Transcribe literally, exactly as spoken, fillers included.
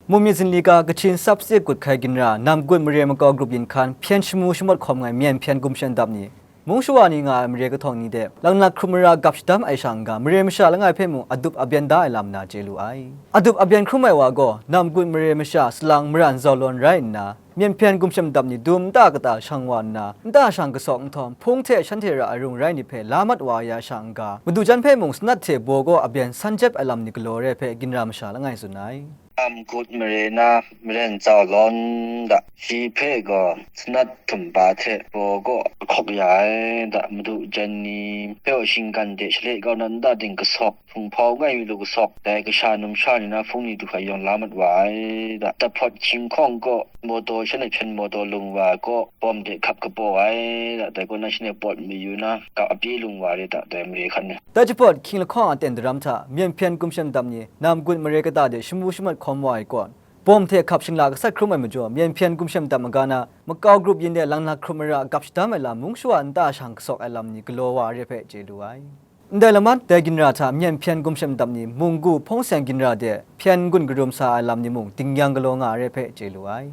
Mu myit zinli ga Kachin Sub-State Kut Hkai Ginra, Namgut Mare Makau Grup Yin Hkan, hpyen shamu shamawt hkawm ai Myen Hpyen Gumshem Dap ni, mung shawa ni nga ai mare kahtawng ni de, langlak hkrup mara gap shadam ai sha n-ga, mare masha langai hpe mung adup abyen da ai lam na chye lu ai. Adup abyen hkrum ai wa gaw, Namgut mare masha salang maran zau lawn rai nna, Myen Hpyen Gumshem Dap ni dum nta kata shang wa nna, nta shang kasawk nhtawm, hpung hte shanhte ra ai rung rai ni hpe la mat wa ya sha n-ga, madu jan hpe mung sanat hte baw kaw abyen san jep ai lam ni galaw re hpe ginra masha langai tsun ai. Namgut mare na maren zau lawn da, shi hpe gaw sanat htum pa hte baw kaw ahkawk ya ai da, madu jan ni hpe gaw shinggan de shale kau na nta ting kasawk, hpunghpau ngai mi lu kasawk, dai kasha numsha ni na hpung ni du hkra yawng la mat wa ai da, tahpawt hkying hkawng kaw, mawtaw shanhte hpyen mawtaw lung wa kaw, bawm de hkap kapaw ai da, dai kaw na shanhte pawt mayu na, ga apyi lung wa re da, dai mare hkan ni. Dai jahpawt hkying lahkawng a ten daram hta, Myen Hpyen Gumshem Dap ni, Namgut mare kata de shamu shamawt hkawm wa ai kaw, bawm hte hkap shingla gasat hkrum ai majaw, Myen Hpyen Gumshem Dap maga na, Makau Grup Yin de langlak hkrup mara gap shadam ai lam mung shawa nta shang kasawk ai lam ni galaw wa re hpe chye lu ai. Ndai laman, dai ginra hta Myen Hpyen Gumshem Dap ni munggu hpawng seng ginra de hpyen n-gun karum sa ai lam ni mung dingyang galaw nga ai re hpe chye lu ai.